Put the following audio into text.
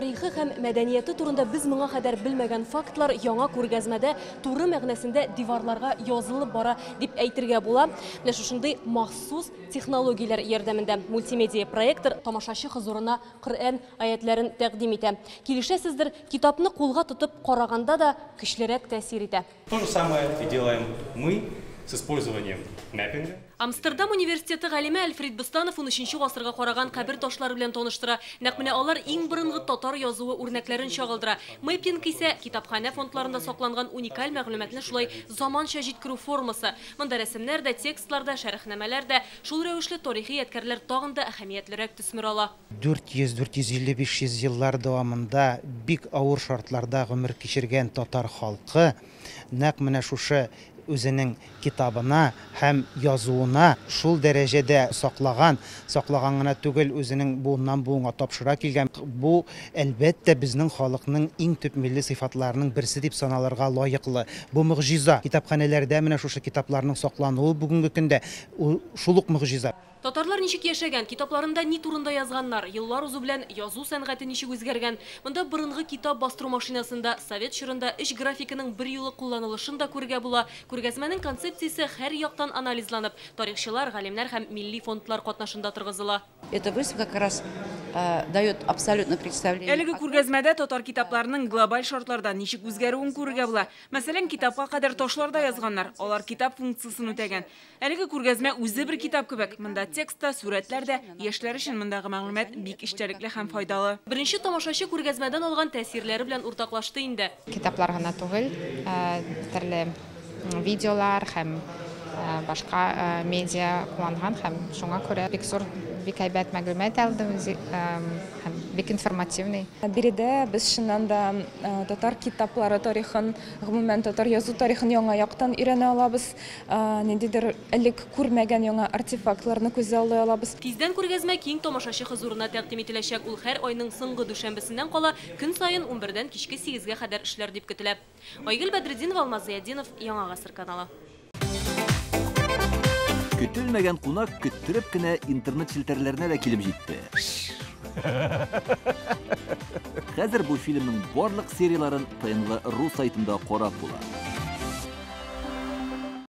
Тарихы һәм мәдәнияте турында без моңа кадәр белмәгән фактлар яңа күргәзмәдә туры мәгънәсендә диварларга язылып бара дип әйтергә була. Менә шушындый махсус технологияләр ярдәмендә мультимедиа проектор тамашачы хозурына Коръән аятләрен тәкъдим итә. Килешәсездер, китапны кулга тотып караганда да көчлерәк тәэсир итә. То же самое и делаем мы с использованием мэппинга. Амстердам университеты галиме Альфред Бостанов 13 гасырга караган кабер ташлары белән таныштыра. Нәкъ менә алар иң борынгы татар язуы үрнәкләрен чагылдыра. Мэппинг исә китапханә фондларында сакланган уникаль мәгълүматны шулай заманча җиткерү формасы. Монда рәсемнәр дә, текстлар да, шәрехнамәләр дә, шул рәвешле тарихи ядкәрләр тагын да әһәмиятлерәк төсмер ала. 400-450-500 еллар дәвамында бик авыр шартларда гомер кичергән татар халкы нәкъ менә шушы үзенең китабына һәм язуына шул дәрәҗәдә саклаган, саклаган гына түгел, үзенең буыннан буынга тапшыра килгән. Бу, әлбәттә, безнең халыкның иң төп милли сыйфатларының берсе дип саналырга лаеклы. Бу могҗиза. Китапханәләрдә менә шушы китапларның саклануы бүгенге көндә шул ук могҗиза. Татарлар ничек яшәгән, китапларында ни турында язганнар, еллар узу белән язу сәнгате ничек үзгәргән. Монда борынгы китап бастыру машинасында, совет чорында өч графиканың бер юлы кулланылышын да күрергә була. Күргәзмәнең концепциясе һәр яктан анализланып, тарихчылар, галимнәр һәм милли фондлар катнашында торгызыла. Эта выставка как раз дает абсолютно представление. Әлеге күргәзмәдә татар китапларының глобаль шартларда ничек үзгәрүен күрергә була. Мәсәлән, китапка кадәр ташларда язганнар, алар китап функциясын үтәгән. Әлеге күргәзмә үзе бер китап кебек. Монда текст та, сурәтләр дә, яшьләр өчен мондагы мәгълүмат бик эчтәлекле һәм файдалы. Беренче тамашачы күргәзмәдән алган тәэсирләре белән уртаклашты инде. Китаплар гына түгел, төрле видеолар һәм башка медиа кулланган һәм шуңа күрә бик зур, бик әйбәт мәгълүмат алдым һәм бик информативный. Биредә без чыннан да татар китаплары тарихын, гомумән татар язу тарихын яңа яктан өйрәнә алабыз. Ниндидер элек күрмәгән яңа артефактларны күзаллый алабыз. Тиздән күргәзмә киң тамашачы хозурына тәкъдим ителәчәк. Ул һәр айның соңгы дүшәмбесеннән кала көн саен 11-дән кичке 8-гә кадәр эшләр дип көтелә. Айгөл Бәдретдинова, Алмаз Зыятдинов, Яңа Гасыр каналы. Көтелмәгән кунак көттереп кенә интернет челтәрләренә дә килеп җитте. Хәзер бу фильмның барлык серияларын ТНВ ру сайтында карап була.